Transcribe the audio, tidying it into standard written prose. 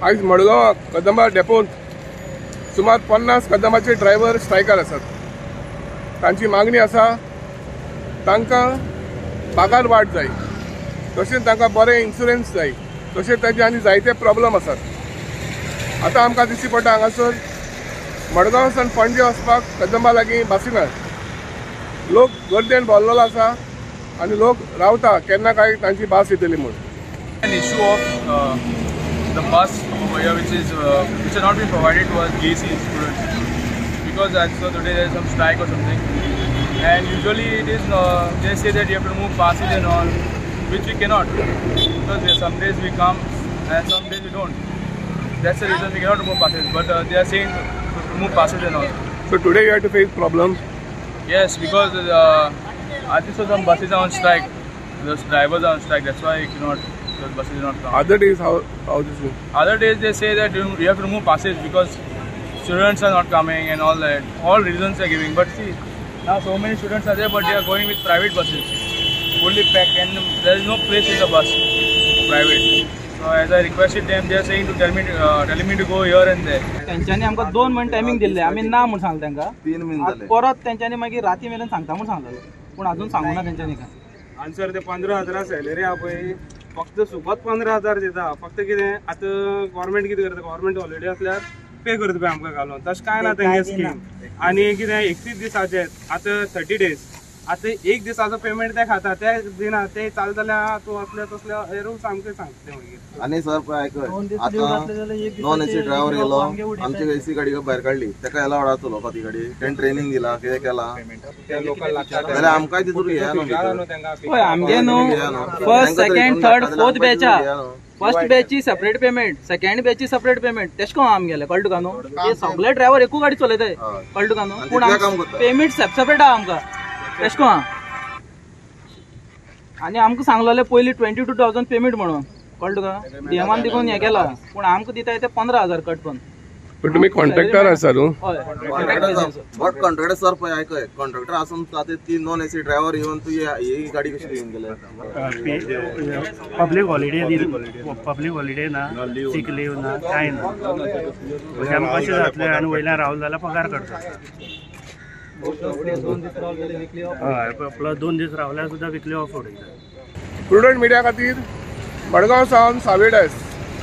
आयज मडगांव कदंबा डेपोंत सुमार 50 कदंबाचे ड्रायव्हर स्ट्रायकार आसात. तांची मागणी आसा तांकां पगार वाड जाय, तशेंच तांकां बरें इन्शुरन्स जाय, तशेंच तांचे आनी जायते प्रॉब्लम आसात. आतां आमकां दिश्टी पडटा हांगासर मडगांव सावन पणजे वचपाक कदंबा लागीं बसी ना, लोक गर्देन भरलेलो आसा आनी लोक रावता केन्ना काय तांची बस येतली म्हूण. An issue of the bus over here, which is which are not being provided to us JC students, because as so today there is some strike or something, and usually it is they say that you have to remove passes and all, which we cannot, because there some days we come and some days we don't. That's the reason we cannot remove passes, but they are saying to remove passes and all. So today you have to face problems? Yes, because I think so some buses are on strike, the drivers are on strike, that's why you cannot, the buses do not come. Other days how this is? Other days they say that you have to remove passes because students are not coming and all that. All reasons are giving, but see, now so many students are there, but they are going with private buses, fully packed, and there is no place in the bus, private. So as I requested them, they are saying to tell me, telling me to go here and there. तेंच्यांनी आमकां 2 म्हयने timing दिल्ले, आमी ना म्हूण सांगलें तांकां. 3 म्हयने जाले. परत तेंच्यांनी मागीर राती मेरेन सांगता म्हूण सांगलें, पूण अजून सांगू ना तेंच्यांनी काय. आनी सर ते 15,000 सॅलरी आहा पळय, फक्त सुबत 15,000 दिता. फक्त कितें आतां गव्हर्मेंट कितें करता, गव्हर्मेंट हॉलिडे असल्यार पे करता पळय आमकां घालून, तशें कांय ना तेंगे स्कीम. आनी कितें 31 दिसाचे आतां 30 डेज, आतां एक दिसाचो पेमेंट ते खाता, ते दिना, ते चालू जाल्यार तूं असले तसले हे रूल्स आमकां सांगता ते मागीर. आनी सर पळय आयकय, आतां नॉन एसी ड्रायव्हर येयलो, आमची एसी गाडी भायर काडली, तेका एलावड आसा चलोवपा ती गाडी, तेणें ट्रेनींग दिला, कितें केलां जाल्यार आमकांय तितून हे न्हू. हय, आमगे न्हू फर्स्ट सेकंड थर्ड फोर्थ बॅचा, फर्स्ट बॅची सेपरेट पेमेंट, सेकंड बॅची सेपरेट पेमेंट, तेश कोण आमगेले कळटा तुका न्हू. हे सगळे ड्रायव्हर एकू गाडी चलयताय, कळटा तुका न्हू, पूण पेमेंट सेपरेट आहा आमकां, तेश कोण. आनी आमकां सांगलेलें पयलीं 22,000 पेमेंट म्हणून, कळटा तुका, डीएमान देखून हें केलां, पूण आमकां दिता ते 15,000 कट करून. पण तुम्ही कॉन्ट्रॅक्टर आसा न्हू? हय, बट कॉन्ट्रॅक्टर सर पळय आयकय, कॉन्ट्रॅक्टर आसून आतां ती नॉन एसी ड्रायव्हर येवन तूं ही गाडी कशी घेवन गेले? पब्लीक हॉलिडे, पब्लीक हॉलिडे ना, सीक लीव ना, कांय ना, म्हणजे आमकां कशें जातलें? आनी वयल्यान रावलो जाल्यार पगार करता, हय, प्लस 2 दीस रावल्यार सुद्दां विकली ऑफ उडयता. प्रुडंट मिडिया खातीर मडगांव सावन सावेडस.